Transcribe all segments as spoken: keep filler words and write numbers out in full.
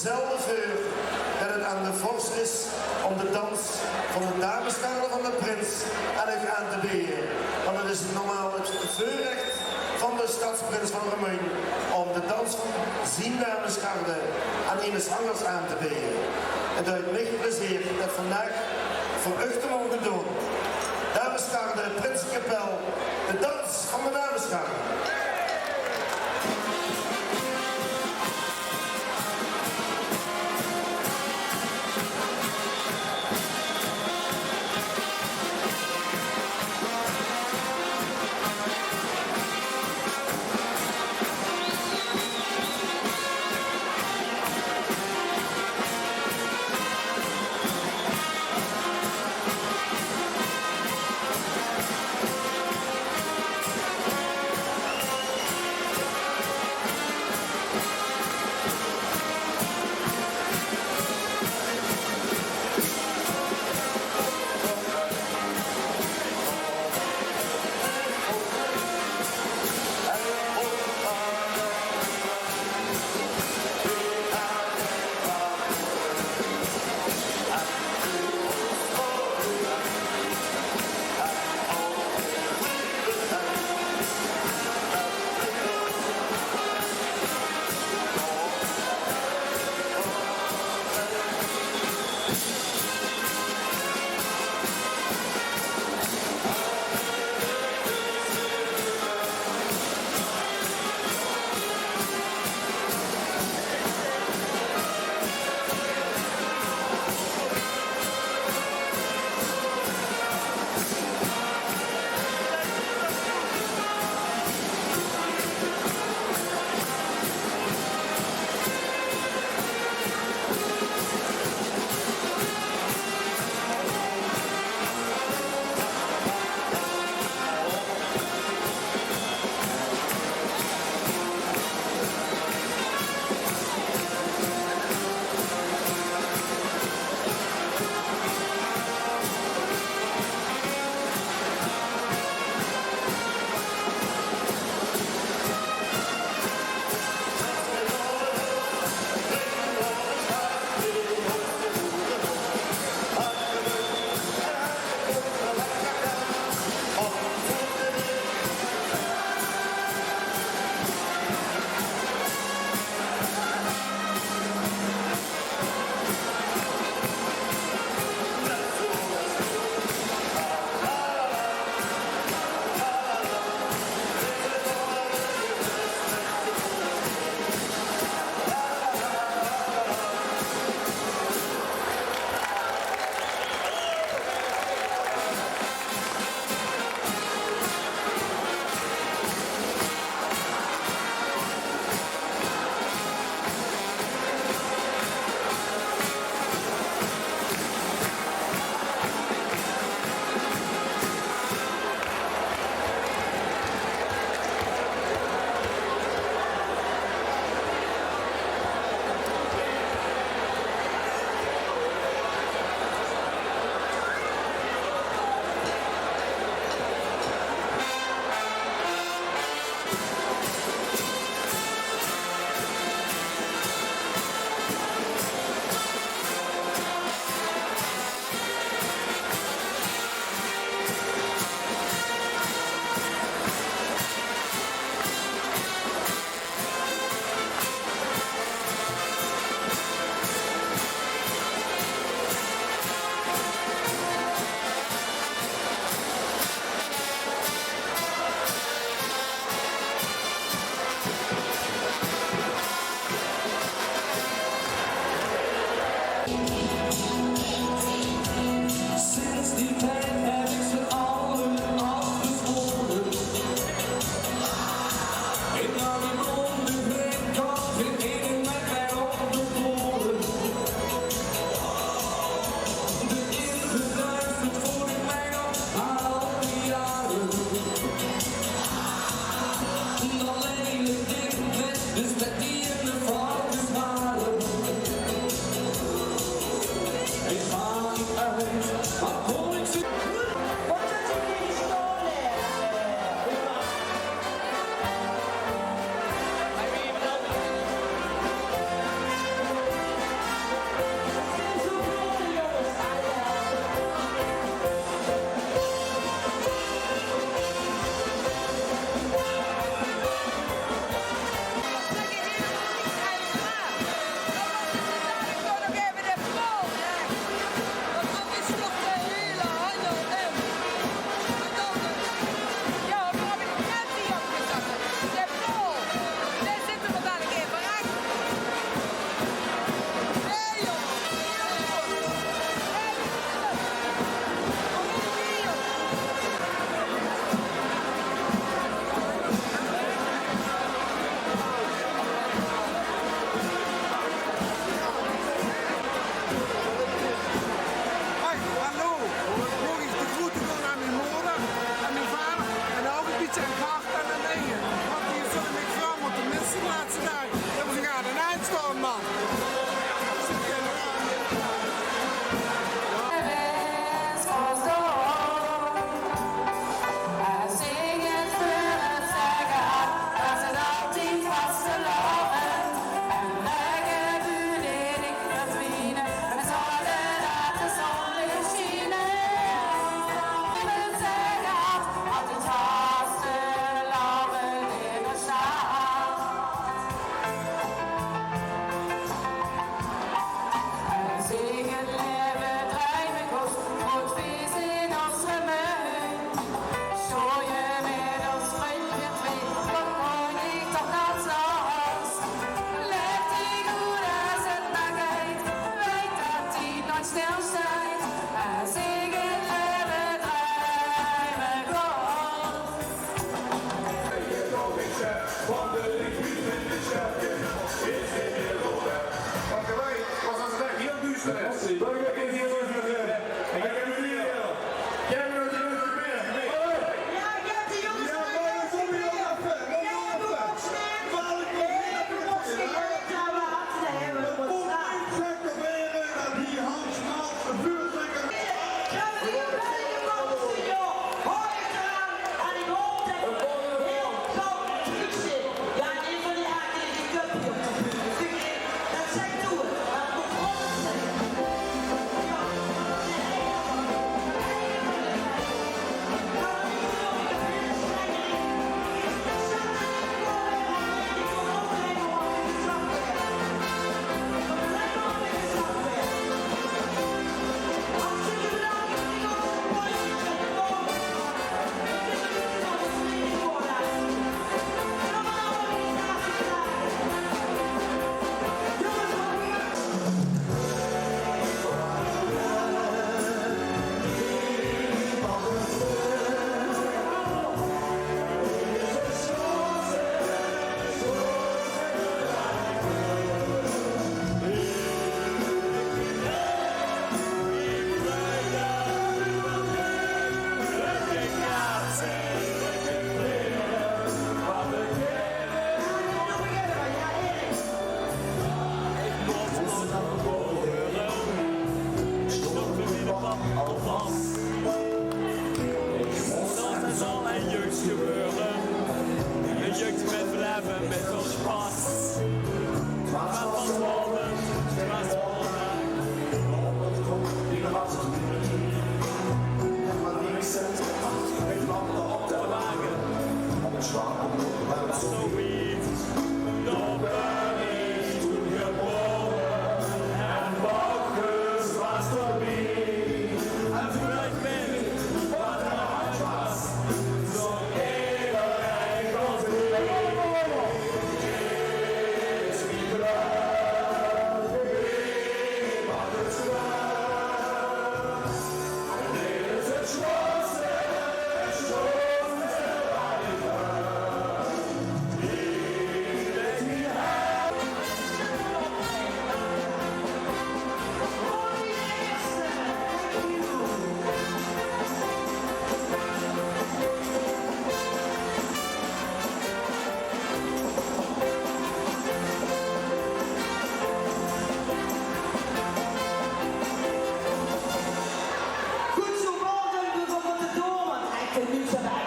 Stèl veur det 't aan de vors is óm de dans van de damesgarde van de prins aan uch aan te beje. Want 't is normaal 't veurrech van de stadsprins van Remunj óm de dans van zien damesgarde aan emes angers aan te beje. 't Deit mich plezeer det vandaag veur uch te moge doon. Damesgarde, prinsekapel, de dans van de damesgarde.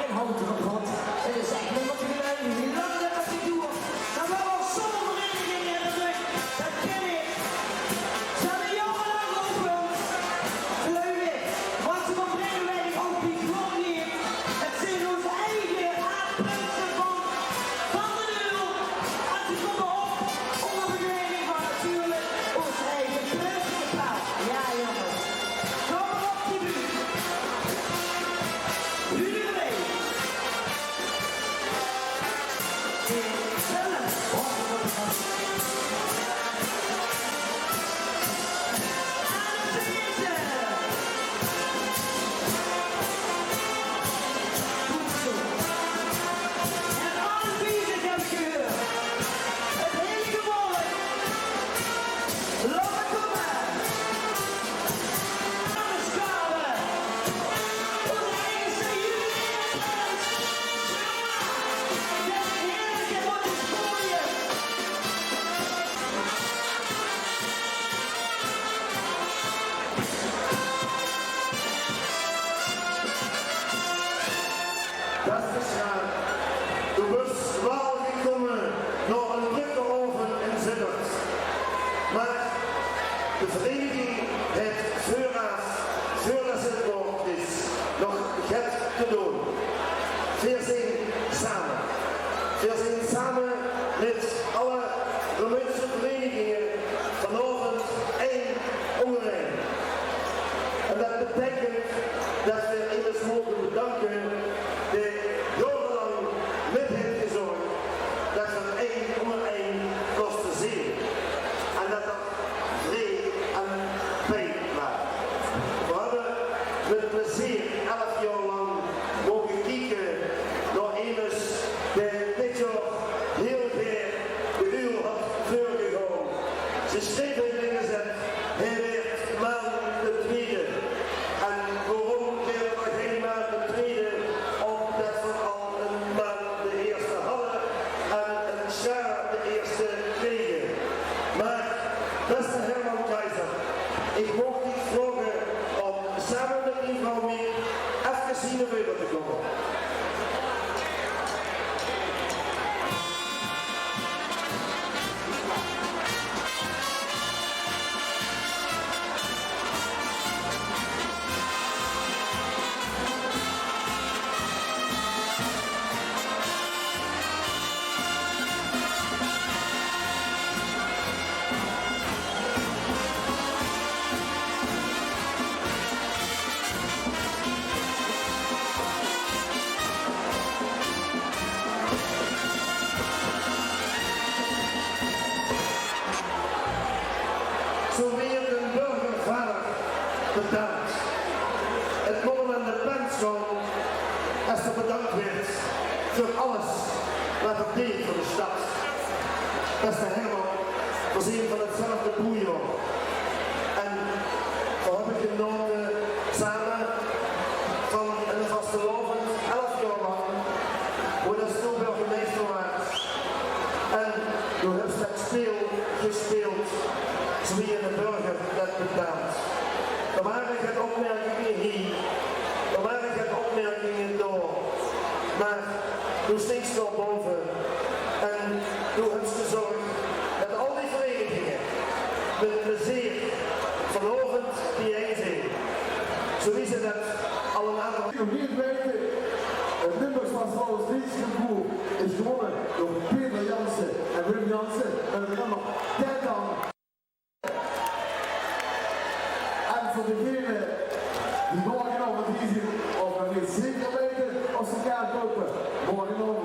En houd erop, want het is echt nummer twee. Wie lang dat het niet door. Dan wel al zo'n vereniging in de rug. Dat ken ik. Ze hebben jarenlang geoefend. Geloof ik. Wat ze van Brede Weiding ook niet gewoon niet. Het zijn onze eigen aardprinsen van, van de nul. En ze komen op onder begeleiding van natuurlijk ons eigen prinsenkapel. Ja, jongens. Kom maar op, die buurt. Beste Sjaan, doe bös waal gekómme nao 'n drökke aovend in Zitterd. Mer de vereiniging haet veuraaf, veurdat ze 't waerd is, nog get te doon. Veer zeen same. Veer zeen same mit alle Remunjse vereiniginge vanaovend ein óngerein. En det beteikent det veer emes moge bedanke dae jaorelang mit haet gezörg det veer ein óngerein kóste zeen. En det det vreed en fijn waas. Veer höbbe mit plezeer elf jaor lang moge kieke nao emes dae dit jaor hiel gaer de uul haet veurgegaon. Ze sjreef in de gezèt: hae waert maan de twiede. En waorom waert 'r gein maan de twiede? Ómdet veer al ein maan de ierste hadde en ein Sjaan de ierste krege. Mer, beste Herman Keizer, ich maag dich vraoge óm same mit mien vrouw Miep efkes hie nao väöre te kómme. Zo wieërt d'n burgervader bedaank. 't Mót 'm aan de pens gaon es 'r bedaank wieërt veur alles waat 'r deeg veur de sjtad. Beste Herman, veer zeen van 'tzelfde boejaor. En veer höbbe genaote same van 'ne vastelaovend, elf jaor lang, wo-s doe burgemeister waas. En doe höbs det speel gespeeld, zoewie 'ne burger det betaalt. D'r wore get opmerkinge hie, d'r wore get opmerkinge dao, mer doe stinks dao baove en doe höbs gezörg det al die vereiniginge mit plezeer vanaovend bie-ein zeen. Zoewie ze det allemaol Nog neet weite, 't Limburgs Vastelaovesleedjesconcours is gewónne door Peter Jansen en Wim Jansen. En veer gaon nog dèk aan. En veur degene die morgenaovend hie zeen of nog neet zeker weite of ze kaart koupe, morgenaovend